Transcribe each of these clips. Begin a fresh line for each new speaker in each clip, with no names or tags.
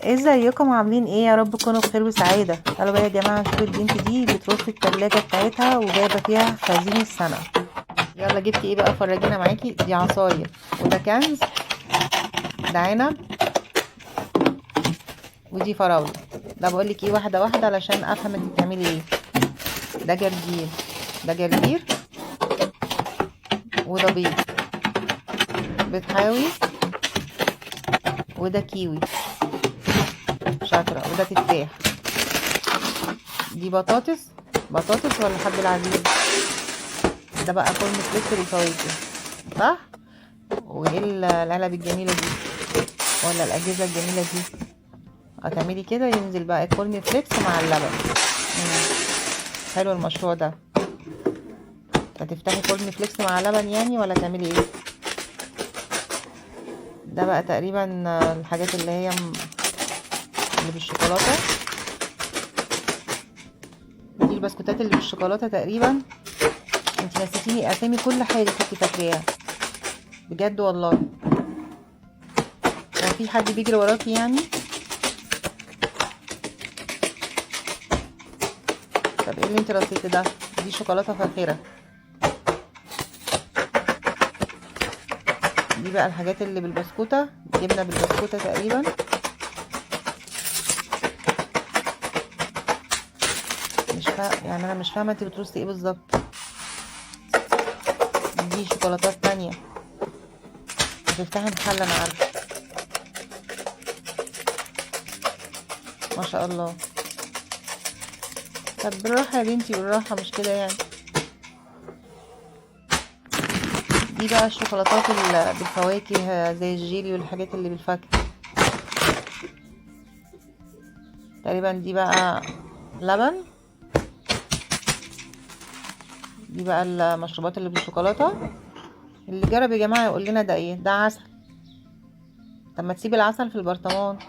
ازيكم عاملين ايه؟ يا رب تكونوا بخير وسعادة. تعالوا بقى يا جماعة نشوف البنت دي بترص التلاجة بتاعتها وجايبة فيها خزين السنة. يلا جبتي ايه بقى؟ فرجينا معاكي. دي عصاير وده كنز، ده عنب، ودي فراولة. ده بقولك ايه، واحدة واحدة علشان افهم انت بتعملي ايه. ده جرجير، ده جرجير، وده بيض، بيض حاوي، وده كيوي، شاطرة، وده تفاح، دي بطاطس، بطاطس ولا حب العزيز؟ ده بقى كورن فليكس بالفواكه، صح؟ وايه العلب الجميلة دي ولا الأجهزة الجميلة دي؟ هتعملي كده ينزل بقى الكورن فليكس مع اللبن. حلو المشروع ده. هتفتحي كورن فليكس مع لبن يعني ولا تعملي ايه؟ ده بقى تقريبا الحاجات اللي هي اللي بالشوكولاتة، دي البسكوتات اللي بالشوكولاتة تقريبا. انت نسيتيني اسامي كل حاجة كنت فاكراها بجد والله. هو في حد بيجري وراكي يعني؟ طب ايه اللي انت رصيتي ده؟ دي شوكولاتة فاخرة. دي بقى الحاجات اللي بالبسكوتة، جبنة بالبسكوتة تقريبا. مش فاهمة يعني، انا مش فاهمة انت بترصي ايه بالظبط. دي شوكولاتات تانية. هتفتحي محل انا عارفة. ما شاء الله. طب بالراحة يا بنتي، بالراحة، مش كده يعني. دي بقى الشوكولاتات اللي بالفواكه زي الجيلي والحاجات اللي بالفاكهة تقريبا. دي بقى لبن، دي بقى المشروبات اللي بالشوكولاتة. اللي جرب يا جماعة يقول لنا ده ايه. ده عسل. طب ما تسيب العسل في البرطمان،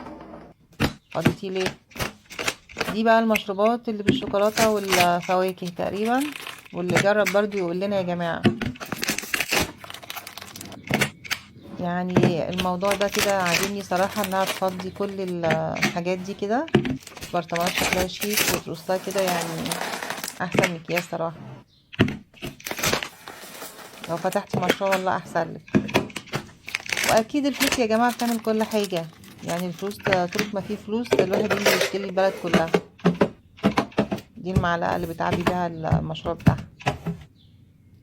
فضيتيه ليه؟ دي بقى المشروبات اللي بالشوكولاتة والفواكه تقريبا. واللي جرب برضو يقول لنا يا جماعة. الموضوع ده كده عاجبني صراحة، انها تفضي كل الحاجات دي كده، برطمانات شكلها شيك وترصها كده، احسن من اكياس صراحة. لو فتحتي مشروع والله احسن لك. واكيد الفلوس يا جماعة بتعمل كل حاجة، الفلوس طول ما في فلوس الواحد ينزل يشتري البلد كلها. دي المعلقة اللي بتعبي بيها المشروع بتاعها.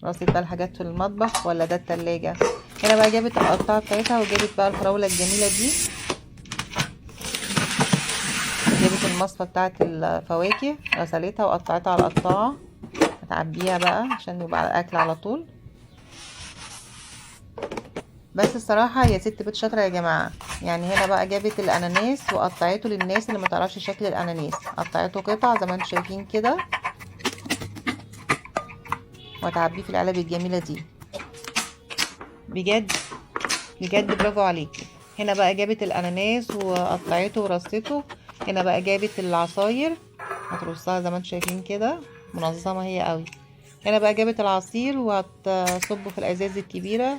رصت بقى الحاجات في المطبخ ولا ده التلاجة؟ هنا بقى جابت القطاعة بتاعتها وجابت بقى الفراولة الجميلة دي، جابت المصفى بتاعت الفواكه، غسلتها وقطعتها على القطاعة، هتعبيها بقى عشان يبقى على الأكل على طول. بس الصراحة يا ست بيت شاطرة يا جماعة. هنا بقى جابت الأناناس وقطعته للناس اللي ما تعرفش شكل الأناناس، قطعته قطع زي ما انتم شايفين كده، وهتعبيه في العلب الجميلة دي. بجد بجد برافو عليكي. هنا بقى جابت الأناناس وقطعته ورصته. هنا بقى جابت العصاير هترصها زي ما انتم شايفين كده، منظمة هي قوي. هنا بقى جابت العصير وهتصبه في الأزاز الكبيرة،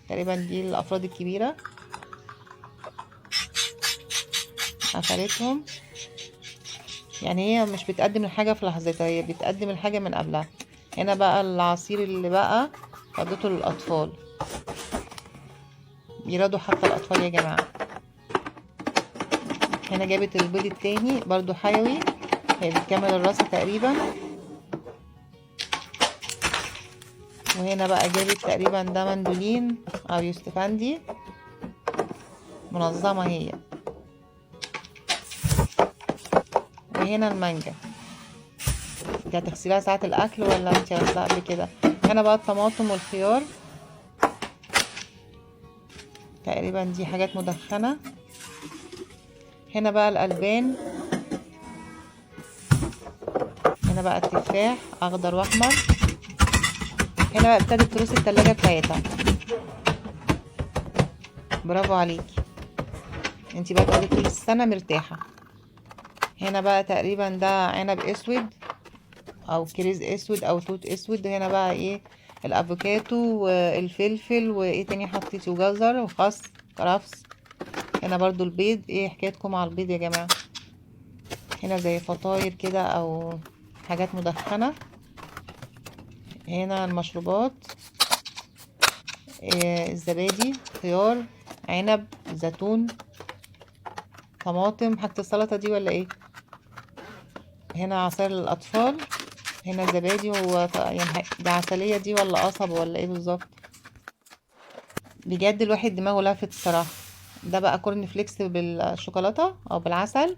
تقريبا دي الأفراد الكبيرة، قفلتهم. هي مش بتقدم الحاجة في لحظتها، هي بتقدم الحاجة من قبلها. هنا بقى العصير اللي بقى فضته للأطفال، بيرادوا حتى الأطفال يا جماعة. هنا جابت البيض التاني برضو حيوي، هي بتكمل الرصة تقريبا. وهنا بقى جابت تقريبا ده مندولين أو يوستفندي، منظمة هي. وهنا المانجا، انت هتغسليها ساعة الأكل ولا انت غسلاها قبل كده؟ هنا بقى الطماطم والخيار، تقريبا دي حاجات مدخنة. هنا بقى الألبان، هنا بقى التفاح أخضر وأحمر. هنا بقى ابتدت ترص التلاجة بتاعتها. برافو عليكي، انتي بقى تقعدي طول السنة مرتاحة. هنا بقى تقريبا ده عنب اسود او كريز اسود او توت اسود. هنا بقى ايه الافوكاتو والفلفل وايه تاني حطيتي، وجزر وخس كرفس. هنا برضو البيض، ايه حكايتكم على البيض يا جماعة؟ هنا زي فطاير كده او حاجات مدخنة. هنا المشروبات، الزبادي، خيار، عنب، زيتون، طماطم، حاجة السلطة دي ولا ايه؟ هنا عصير للأطفال، هنا زبادي يعني ده عسلية دي ولا قصب ولا ايه بالظبط؟ بجد الواحد دماغه لفت الصراحة. ده بقى corn flakes بالشوكولاتة او بالعسل.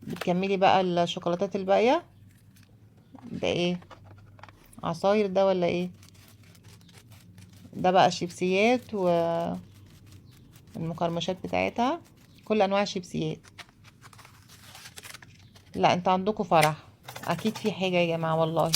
بتكملي بقى الشوكولاتات الباقية. ده ايه؟ عصاير ده ولا ايه؟ ده بقى شيبسيات والمقرمشات بتاعتها، كل انواع الشيبسيات. لا انتوا عندكم فرح اكيد، في حاجة يا جماعة والله.